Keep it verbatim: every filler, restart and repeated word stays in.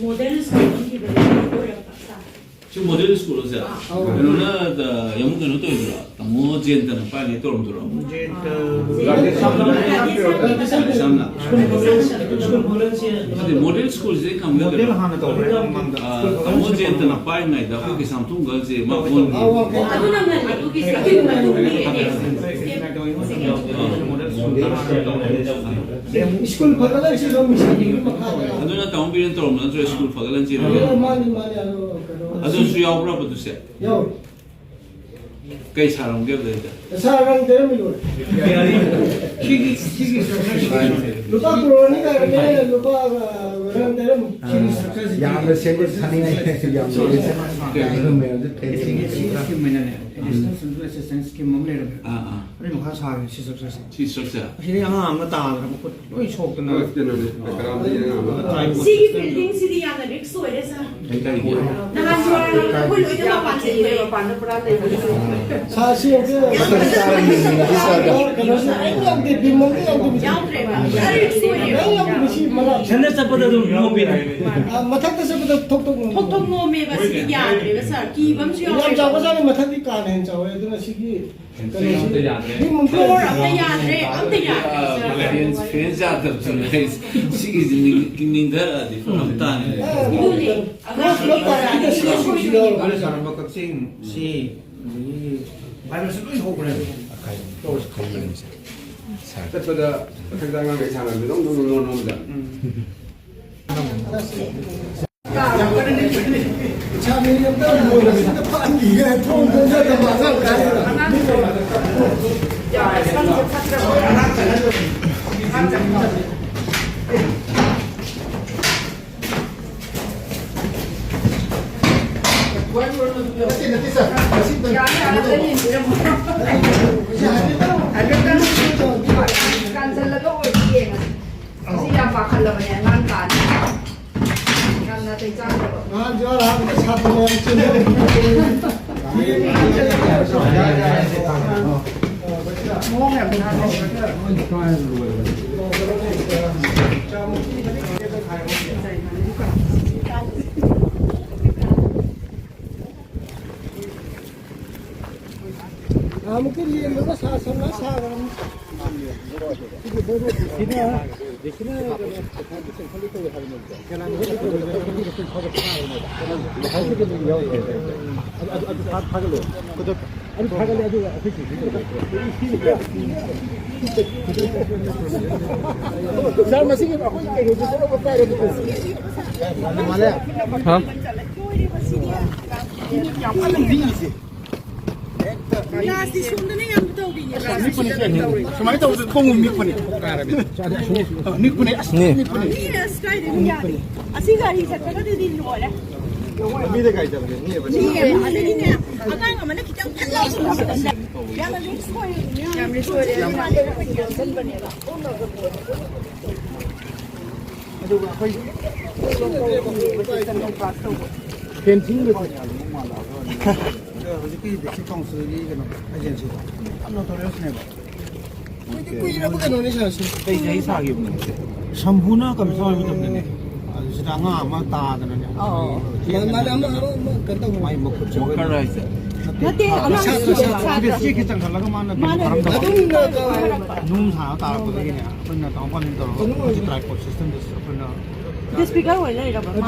Model school ꯑꯃ ꯊꯤꯕꯗ ꯑꯣꯏꯔꯝꯕ ꯁꯥꯔ꯫ ꯁꯤ ꯃꯣꯗꯦꯜ ꯁ꯭ꯀꯨꯜꯁꯦ ꯑꯥ꯫ ꯀꯩꯅꯣꯅ, ꯑ, ꯌꯥꯝ ꯀꯩꯅꯣ ꯇꯧꯔꯤꯗꯨꯔꯣ? ꯇꯥꯃꯣ ꯖꯦꯟꯇꯅ ꯄꯥꯏꯅꯤ ꯇꯧꯔꯝꯗꯨꯔꯣ? ꯖꯦꯟꯇ꯫ ꯔꯥꯙꯦꯁ꯭ꯌꯥꯝꯅ꯫ ꯔꯥꯙꯦꯁ꯭ꯌꯥꯝꯅ꯫ School ꯐꯒꯠꯂ-, school ꯐꯒꯠꯂꯟꯁꯤ꯫ ꯅꯠꯇꯦ, ꯃꯣꯗꯦꯜ ꯁ꯭ꯀꯨꯜꯁꯦ ꯀꯩꯅꯣ ꯃꯣꯗꯦꯜ ꯍꯥꯟꯅ ꯇꯧꯔꯦ ꯃꯃꯥꯡꯗ꯫ ꯑ, ꯇꯥꯃꯣ ꯖꯦꯟꯇꯅ ꯄꯥꯏꯔꯤꯉꯩꯗ ꯑꯩꯈꯣꯏ ꯀꯩꯁꯥꯝꯊꯣꯡꯒꯁꯦ ꯃꯥ ꯑꯣꯟꯈꯤ꯫ ꯑꯗꯨꯅ ꯉꯟꯅ ꯑꯗꯨꯒꯤ ꯁ꯭ꯀꯨꯜ ꯃꯇꯨꯡꯒꯤ ꯃꯣꯗꯦꯜ ꯁ꯭ꯀꯨꯜ ꯐꯒꯠꯂꯟꯁꯤ ꯑꯗꯨꯝ ꯃꯤꯁꯟꯒꯤ ꯃꯈꯥꯗ꯫ ꯑꯗꯨꯅ ꯇꯥꯃꯣ ꯕꯤꯔꯦꯟ ꯇꯧꯔꯝꯕ ꯅꯠꯇ꯭ꯔꯣ, ꯁ꯭ꯀꯨꯜ ꯐꯒꯠꯂꯟꯁꯤ? ꯑ, ꯃꯥꯅꯤ, ꯃꯥꯅꯤ, ꯑꯗꯣ ꯀꯩꯅꯣ꯫ ꯑꯗꯨꯁꯨ ꯌꯥꯎꯕ꯭ꯔꯕ ꯑꯗꯨꯁꯦ? ꯌꯥꯎꯏ꯫ ꯀꯩ ꯁꯥꯔꯝꯒꯦ ꯑꯗꯨꯗꯩꯗ? ꯁꯥꯔ, ꯔꯪ ꯇꯩꯔꯝꯃꯤ ꯂꯣꯏꯔꯦ꯫ ꯁꯤꯒꯤ, ꯁꯤꯒꯤ ꯂꯨꯄꯥ ꯀ꯭ꯔꯣꯔ ꯑꯅꯤ ꯀꯥꯏꯔꯝꯃꯦ, ꯂꯨꯄꯥ, ꯑ, ꯔꯪ ꯇꯩꯔꯝꯃꯤ꯫ ꯁꯤꯒꯤ structure ꯁꯤꯗꯤ ꯌꯥꯝꯅ ꯁꯦꯝꯖꯤꯟ ꯁꯥꯅꯤꯡꯉꯥꯏ ꯌꯥꯝ ꯂꯩꯔꯦ꯫ ꯁꯤꯒꯤ ꯃꯌꯥꯝꯁꯦ ꯁꯤꯒꯤ scheme ꯅꯅꯦ, Additional Central Assistance Scheme ꯑꯃ ꯂꯩꯔꯝꯃꯦ꯫ ꯑꯥ, ꯑꯥ꯫ ꯑꯗꯨꯒꯤ ꯃꯈꯥ ꯁꯥꯔꯤꯅꯦ ꯁꯤ structure ꯁꯦ꯫ ꯁꯤ structure? ꯑꯁꯤꯗꯤ ꯑꯉꯥꯡ ꯑꯃ ꯇꯥꯗꯅ ꯃꯈꯨꯠ ꯂꯣꯏ ꯁꯣꯛꯇꯅ꯫ ꯀꯩꯅꯣꯅꯦ, ꯀꯔꯥꯝꯗꯤ ꯑꯉꯥꯡ ꯑꯃ꯫ ꯁꯤꯒꯤ building ꯁꯤꯗꯤ ꯌꯥꯝꯅ risk ꯑꯣꯏꯔꯦ, ꯁꯥꯔ꯫ ꯀꯩꯒꯤ? ꯅꯍꯥꯟ ꯑꯩꯈꯣꯏ ꯂꯣꯏꯅ ꯃꯄꯥꯟ ꯆꯠꯈ꯭ꯔꯦ꯫ ꯃꯄꯥꯟꯗ ꯄꯨꯔꯥ ꯂꯩꯕꯅꯤ꯫ ꯁꯥꯔ, ꯁꯤ ꯑꯝꯇ ꯀꯩꯅꯣꯁꯦ ꯑꯩ ꯌꯥꯎꯗꯦ, ꯕꯤꯝ ꯑꯝꯇ ꯌꯥꯎꯗꯦ꯫ ꯌꯥꯎꯗ꯭ꯔꯦꯕ꯫ ꯑꯩ ꯁꯣꯏꯔꯦꯕ꯫ ꯑꯩ ꯌꯥꯎꯗꯦ, ꯁꯤ ꯃꯔꯛ꯫ ꯁꯟꯗ ꯆꯠꯄꯗ ꯑꯗꯨꯝ ꯅꯣꯝꯃꯤꯅꯦ꯫ ꯑ, ꯃꯊꯛꯇ ꯆꯠꯄꯗ ꯊꯣꯛ ꯊꯣꯛ ꯅꯣꯝꯃꯤ꯫ ꯊꯣꯛ ꯊꯣꯛ ꯅꯣꯝꯃꯦꯕ, ꯁꯤꯗꯤ ꯌꯥꯗ꯭ꯔꯦꯕ, ꯁꯥꯔ꯫ ꯀꯤꯕ ꯑꯃꯁꯨ ꯌꯥꯝ ꯌꯥꯎꯔꯦꯕ꯫ ꯆꯥꯎꯕꯖꯥꯠꯅꯤ, ꯃꯊꯛꯇꯤ ꯀꯥꯅ ꯍꯦꯟꯅ ꯆꯥꯎꯋꯦ, ꯑꯗꯨꯅ ꯁꯤꯒꯤ ꯀꯩꯅꯣꯁꯤ ꯑꯝꯇ ꯌꯥꯗ꯭ꯔꯦ꯫ ꯕꯤꯝ ꯑꯝꯇ ꯐ꯭ꯂꯣꯔ ꯑꯝꯇ ꯌꯥꯗ꯭ꯔꯦ, ꯑꯝꯇ ꯌꯥꯗ꯭ꯔꯦ꯫ ꯐꯦꯟꯁ, ꯐꯦꯟꯁ ꯌꯥꯗꯕꯁꯨ ꯂꯩ꯫ ꯁꯤꯒꯤꯁꯤ ꯅꯤꯡ-, ꯅꯤꯡꯊꯔꯛꯑꯗꯤ ꯐꯔꯛ ꯇꯥꯅꯤ꯫ ꯑꯗꯨꯅꯦ꯫ ꯐ꯭ꯂꯣꯔ ꯐ꯭ꯂꯣꯔ ꯇꯥꯔꯛꯑꯗꯤ ꯁꯤ ꯁꯨꯛꯁꯤ ꯌꯥꯎꯔꯣꯏ꯫ ꯑꯩꯈꯣꯏꯅ ꯁꯥꯔꯝꯕ ꯀꯛꯆꯤꯡ, ꯁꯤ, ꯑꯗꯒꯤ ꯚꯥꯏꯕ꯭ꯔꯦꯁꯟ ꯂꯣꯏ ꯍꯧꯈ꯭ꯔꯦꯕ꯫ ꯐ꯭ꯂꯣꯔꯁꯦ꯫ ꯆꯠꯄꯗ ꯃꯊꯛꯇ ꯑꯉꯥꯡꯈꯩ ꯁꯥꯟꯅꯕꯗꯣ ꯅꯣꯡ ꯅꯣꯡ ꯅꯣꯡ ꯅꯣꯡꯗ꯫ ꯎꯝ꯫ ꯀꯥꯟꯁꯤꯜꯂꯒ ꯑꯣꯏꯗꯤ ꯌꯦꯡꯉꯁꯤ꯫ ꯑꯁꯤ ꯌꯥꯝ ꯄꯥꯈꯠꯂꯕꯅꯦ ꯑꯉꯥꯡ ꯀꯥꯟꯗ꯫ ꯌꯥꯝ ꯅꯥꯇꯩ ꯆꯥꯗ꯭ꯔꯕ꯫ ꯅꯍꯥꯟꯁꯨ ꯑꯔꯥꯕꯗ ꯁꯥꯇ꯭ꯔ ꯃꯌꯥꯝ ꯆꯦꯟꯅꯔꯦ꯫ ꯑꯃꯨꯛꯀꯤ ꯂꯦꯟꯕꯒ ꯁꯥ ꯁꯝꯅ ꯁꯥꯈ꯭ꯔꯕꯅꯤ꯫ ꯁꯥꯔ, ꯃꯁꯤꯒꯤ ꯑꯩꯈꯣꯏ ꯀꯩꯅꯣꯁꯦ ꯆꯠꯂꯧꯕ ꯀꯥꯏꯔꯦ꯫ ꯍꯥ? ꯌꯥꯝ ꯀꯟꯅ ꯅꯤꯛꯏꯁꯦ꯫ ꯀ꯭ꯂꯥꯁꯇꯤ ꯁꯣꯝꯗꯅ ꯌꯥꯝ ꯇꯧꯔꯤꯌꯦ꯫ ꯅꯤꯛꯄꯅꯦ, ꯁꯨꯃꯥꯏꯅ ꯇꯧꯕꯁꯦ ꯈꯣꯡ ꯑꯃ ꯅꯤꯛꯄꯅꯦ꯫ ꯑ, ꯅꯤꯛꯄꯅꯦ, ꯑꯁ, ꯅꯤ꯫ ꯅꯤꯛꯄꯅꯦ꯫ ꯃꯤ ꯑꯁ ꯀꯥꯏꯗꯩꯅꯣ ꯌꯥꯗꯦ꯫ ꯑꯁꯤ ꯒꯥꯔꯤ ꯆꯠꯄꯒꯗꯨꯗꯤ ꯂꯣꯏꯔꯦ꯫ ꯂꯝꯕꯤꯗ ꯒꯥꯔꯤ ꯆꯠꯄꯁꯦ ꯅꯤꯛꯑꯦꯕ꯫ ꯅꯤꯛꯑꯦ꯫ ꯑꯗꯨꯗꯤꯅꯦ, ꯑꯉꯥꯡ ꯑꯃꯅ ꯈꯤꯇꯪ ꯐꯠ ꯂꯥꯎ ꯆꯠꯂꯛꯄꯗꯅꯦ꯫ ꯌꯥꯝꯅ ꯔꯤꯛꯁ ꯑꯣꯏ꯫ ꯌꯥꯝ ꯔꯤꯛꯁ ꯑꯣꯏ꯫ ꯌꯥꯝ ꯆꯟꯕꯅꯦꯕ꯫ ꯑꯗꯨꯒ ꯑꯩꯈꯣꯏ ꯐꯦꯟꯁꯤꯡ ꯂꯣꯏꯁꯤꯜꯂꯦ꯫ ꯍꯧꯖꯤꯛꯀꯤ ꯗꯤꯁꯇ꯭ꯔꯤꯛ ꯀꯥꯎꯟꯁꯤꯜꯒꯤ ꯀꯩꯅꯣ ꯑꯦꯖꯦꯟꯁꯤꯗꯣ ꯌꯥꯝ ꯅꯣꯇꯣꯔꯤꯌꯁꯅꯦꯕ꯫ ꯃꯣꯏꯗꯤ ꯀꯨꯏꯔꯕ ꯀꯩꯅꯣꯅꯤ ꯁꯥꯔ, ꯁꯤ꯫ ꯀꯩ ꯆꯍꯤ ꯁꯥꯈꯤꯕꯅꯣ? ꯁꯝꯕꯨꯅ ꯀꯩꯅꯣ ꯇꯧꯔꯤ ꯃꯇꯝꯗꯅꯦ꯫ ꯑꯗꯨ ꯁꯤꯗ ꯑꯉꯥꯡ ꯑꯃ ꯇꯥꯗꯅꯅꯦ꯫ ꯑꯧ꯫ ꯃꯥ-, ꯃꯥꯅ ꯑꯃ, ꯑꯃ, ꯑꯃ ꯀꯩꯅꯣ ꯇꯧꯕ꯫ ꯃꯥꯏ ꯃꯈꯨꯠꯁꯦ ꯋꯥꯀꯔ ꯍꯥꯏꯁꯦ? ꯅꯠꯇꯦ, ꯑꯉꯥꯡ ꯁꯥ-, ꯁꯥ-, ꯁꯥ-, ꯁꯥ-, ꯁꯥ-, ꯁꯥ-, ꯁꯥ-, ꯁꯥ-, ꯁꯥ-, ꯆꯦꯛꯀꯤ ꯆꯪꯈꯠꯂꯒ ꯃꯥꯅ ꯃꯥꯅ ꯊꯥꯔꯝꯗꯕ꯫ ꯑꯗꯨꯝ ꯅꯨꯡ ꯁꯥꯔ ꯇꯥꯔꯛꯄꯗꯒꯤꯅꯦ, ꯑꯩꯈꯣꯏꯅ ꯇꯥꯃꯣ ꯄꯥꯟꯖꯤꯟ ꯇꯧꯔꯒ ꯀꯩꯅꯣ ꯍꯧꯖꯤꯛ ꯇ꯭ꯔꯥꯏꯄꯣꯗ ꯁꯤꯁꯇꯦꯝꯗ ꯑꯩꯈꯣꯏꯅ ꯁꯤꯗ ꯁ꯭ꯄꯤꯀꯔ ꯑꯣꯏ ꯂꯩꯔꯕ?